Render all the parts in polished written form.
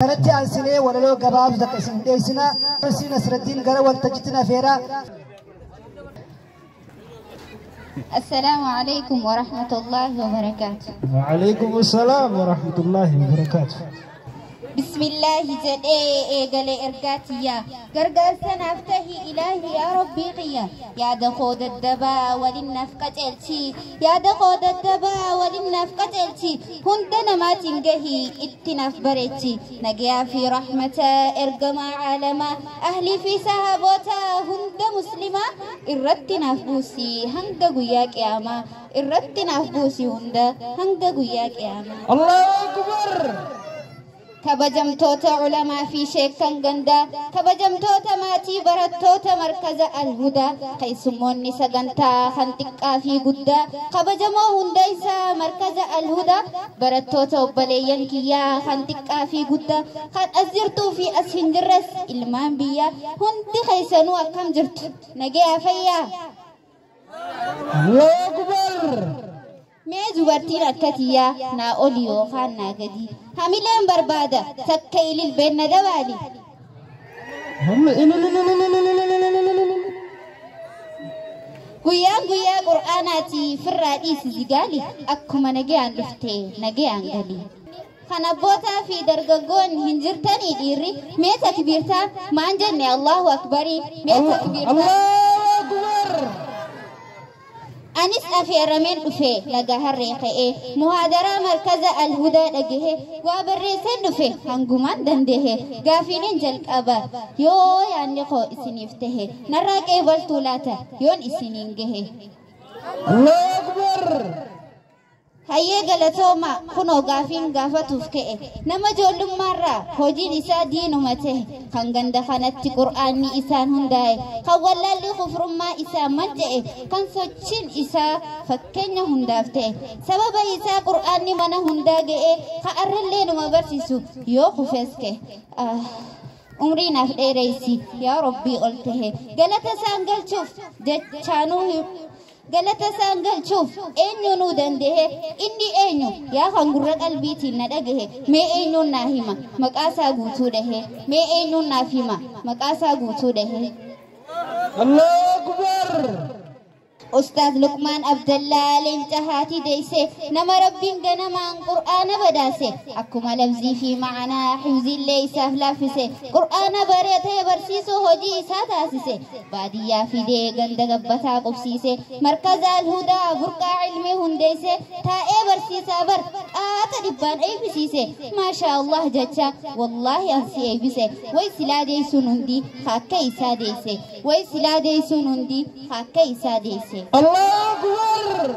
Kanatti aansinee walaloo gabaabdu takka isin dhiyeessina. Barsiin Nasraddiin gara waltajjiitti nafeera. السلام عليكم ورحمة الله وبركاته. وعليكم السلام ورحمة الله وبركاته. بسم الله جدي إيقالي إرقاتيا قرقر سنفته إلهي يا ربي قيا يا دخود الدبا وللنفقة التي يا دخود الدبا وللنفقة التي هندنا ما تنقهي اتنف بريتي نقيا في رحمة إرقما عالما أهلي في سهبوتا هند مسلمة إردتنا فبوسي هند قياك يا ما إردتنا فبوسي هند هند قياك يا ما. الله أكبر. Kabajamtoota culamaa fi sheekan gandaa, kabajamtoota maatii barattoota markaza Alhudaa, keessummoonni sagantaa kan xiqqaa fi guddaa, kabajamoo hunda isaa markaza Alhudaa, barattoota obboleeyyan kiyyaa kan xiqqaa fi guddaa, kan as jirtuu fi as hin jirres ilmaan biyyaa, hundi keessanuu akkam jirtu? Nagayaa fayyaa? Allahu Akbar. Mee dubartiin akka tiyyaa naa oli yookaan naa gadi hamileen barbaada takka ililbeenna dabaali. Guyyaan guyyaa qur'aanaati firraa dhiisi zigaali akkuma nagayaan dhufte nagayaan gali. Kan abbootaa fi dargaggoon hin jirtanii dhiirri mee takbiirtaa maan jenne Allahu akbarii mee takbiirtaa. Allahu Akbar. Anis afeerameen dhufe laga harree ka'ee muhaadaraa markaza Alhudaa dhagahe waa barreesseen dhufe hangumaan dandehe gaafiinin jalqaba yoo yaadni koo isiniif tahe narraa qeebaltuu laata yoon isiniin gahe. Allahu Akbar. Hayyee galatooma kunoo gaafiin gaafatuuf ka'e nama ijoollummaarraa hojiin isaa diinuma tahe kan ganda kanatti qur'aanni isaan hundaa'e kan wallaalli kufrummaa isaa manca'e kan sochiin isaa fakkeenya hundaaf ta'e sababa isaa qur'aanni mana hundaa ga'e kan arrallee numa barsiisu yoo kufes ka'e. Umrii naaf dheereysi yaa Rabbii ol tahe galata isaan galchuuf jechaanuu galata isaan galchuuf eenyuunuu danda'e inni eenyu yaa kan gurra qalbiitiin na dhagahe mee eenyuun naa hima maqaa isaa guutuu dhahe mee eenyuun naaf hima maqaa isaa guutuu dhahe. Allahu Akbar. Ustaaz Luqmaan Abdallaa leenca haati deeyse nama Rabbiin ganamaan qur'aana badaase akkuma labzii fi ma'anaa hifziillee isaaf laaffise qur'aana baratee barsiisuu hojii isaa taasise baadiyyaa fidee ganda gabbataa qubsiise markaza Alhudaa burqaa ilmii hundeeyse taa'ee barsiisaa bar qaata dhibbaan eebbisiise maashaa Allah jecha wallaahi ansi eebbise way silaa deeysuun hundi akka isaa deeyse way silaa deeysuun hundi akka isaa deeyse. Allahu Akbar.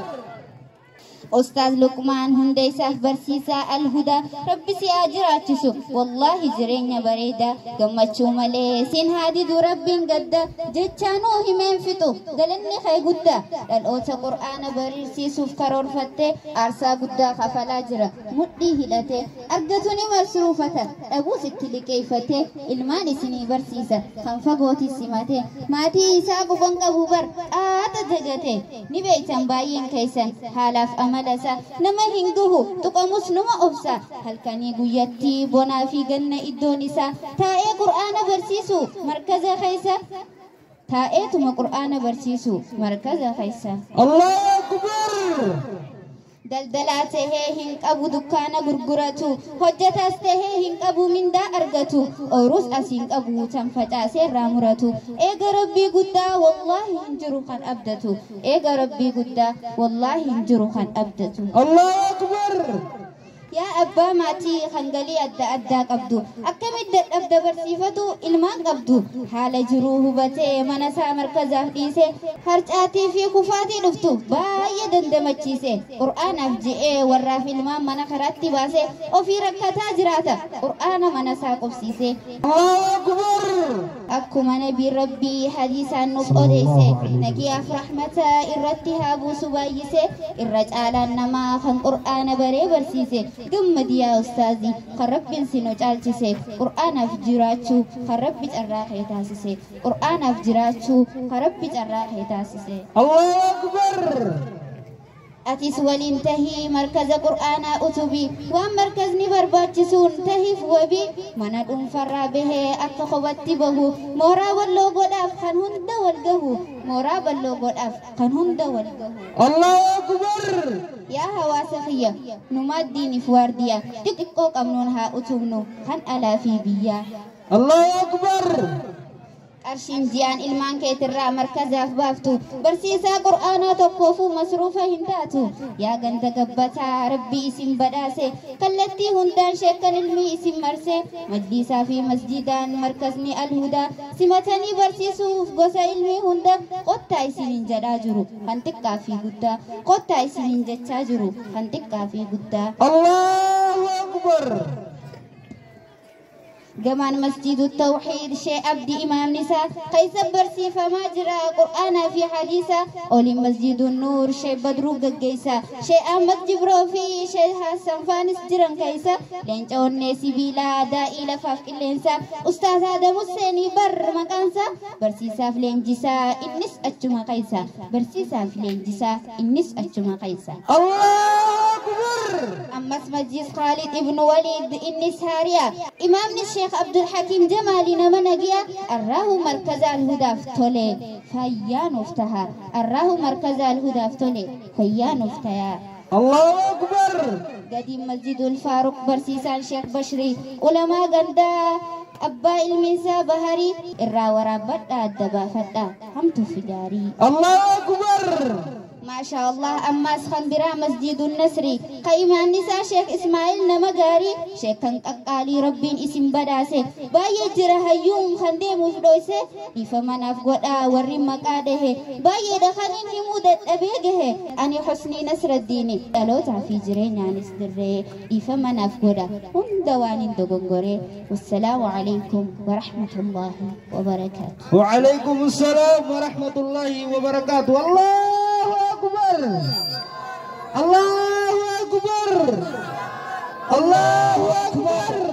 Ustaaz Luqmaan hunda isaaf barsiisaa Alhudaa Rabbi si haa jiraachisu wallaahi jireenya bareedaa gammachuu malee sin haa didu Rabbiin gadda jechaanuu himeen fixu galanni kee guddaa dhaloota qur'aana barsiisuuf karoorfattee aarsaa guddaa kafalaa jira mudhii hidhatee argatu ni masruufata dhabuus itti liqeeffatee ilmaan isinii barsiisa kan fagootis simatee maatii isaa quban qabu bar qaata dagate ni beeytan baay'een keessan haalaaf amala nama hin gahu tuqamus numa obsa halkanii guyyatti bonaa fi ganna iddoon isaa taa'ee qur'aana barsiisu markaza keessa taa'eetuma qur'aana barsiisu markaza keessa. Allahu Akbar. Daldalaa tahee hin qabu dukkaana gurguratu hojjetaas tahee hin qabu mindaa argatu ooruus as hin qabu tan facaasee irraa muratu eega Rabbii guddaa wallaahi hin jiru kan abdatu eega Rabbii guddaa wallaahi hin jiru kan abdatu. Allahu Akbar. Yaa abbaa maatii kan galii adda addaa qabdu akkamitti dadhabda barsiifatu ilmaan qabdu haala jiruu hubatee mana isaa markazaaf dhiise harcaatii fi kufaatii dhuftu baay'ee dandamachiise qur'aanaaf je'ee warraaf ilmaan mana karaatti baase ofii rakkataa jiraata qur'aana mana isaa qubsiise. Allahu Akbar. Akkuma nabiin Rabbii hadiisaan nuuf odeesse nagiyaaf rahmata irratti haa buusu baay'ise irra caalaan namaa kan qur'aana baree barsiise gammadi yaa ustaazii kan Rabbiin si nu caalchise qur'aanaaf jiraachuu kan Rabbi carraa kee taasise qur'aanaaf jiraachuu kan Rabbi carraa kee taasise. Allahu Akbar. Atis waliin tahii markaza qur'aanaa utubii waan markazni barbaachisuun tahiif wabii mana dhuunfarraa bahee akka kophatti bahu mooraa walloo godhaaf kan hunda wal gahu mooraa balloo godhaaf kan hunda wal gahu. Allahu Akbar. Yaa hawaasa kiyya numaa diiniif waardiyaa xixiqqoo qabnuun haa utubnu kan alaa fi biyyaa. Allahu Akbar. Qarshiin ji'aan ilmaan keetirraa markazaaf baaftu barsiisaa qur'aanaa tokkoofuu masruufa hin taatu. Yaa ganda gabbataa rabbii isin badhaase kallattii hundaan sheekkan ilmii isin marse majliisaa fi masjidaan markazni alhudaa simatanii barsiisuuf gosa ilmii hunda qottaa isiniin jedhaa jiru kan xiqqaa fi guddaa qottaa isiniin jechaa jiru kan xiqqaa fi guddaa. Allahu Akbar. Gamaan masjidu tawxiid shee abdi imaamni isaa keessa barsiifamaa jira qur'aanaa fi hadiisa. Oliin masjidu nuur shee badruu gaggeessa shee ahmad jibroo fi shee hassan faanis jiran keessa leenca onnee sibiilaa daa'ii lafaaf qilleensa ustaaz Adam Husseenii bar maqaansa barsiisaaf leenjisaa innis achuma keessa barsiisaaf leenjisaa innis achuma keessa. Allahu Akbar. Ammas majlis Khalid ibn Walid innis haariya imaamni Sheekh Abdul Hakim Jamaali nama nagiya arraahu markaza alhudaaf tole fayyaa nuuf taha arraahu markaza alhudaaf tole fayyaa nuuf tayaa. Allahu Akbar. Gadi masjidul Faaruq barsiisaan Sheekh Bashri ulamaa gandaa abbaa ilmiinsaa Baharii irraa waraabbadhaa adda baafadhaa hamtuu fi gaarii. Allahu Akbar. ما شاء الله أماس خنبرا مسجد النصر قيمان نساء شيخ إسماعيل نمغاري شيخ كان قالي ربين اسم بداسه باي جرا هيوم خندي مفدوسه إفمن أفقدا وري مقاده باي دخلين همودة أبيجه أني حسني نصر الدين دلوتا في جرين نسدره إفمن أفقدا هم دوانين دغنغوري. والسلام عليكم ورحمة الله وبركاته. وعليكم السلام ورحمة الله وبركاته. الله أكبر. الله أكبر. الله أكبر.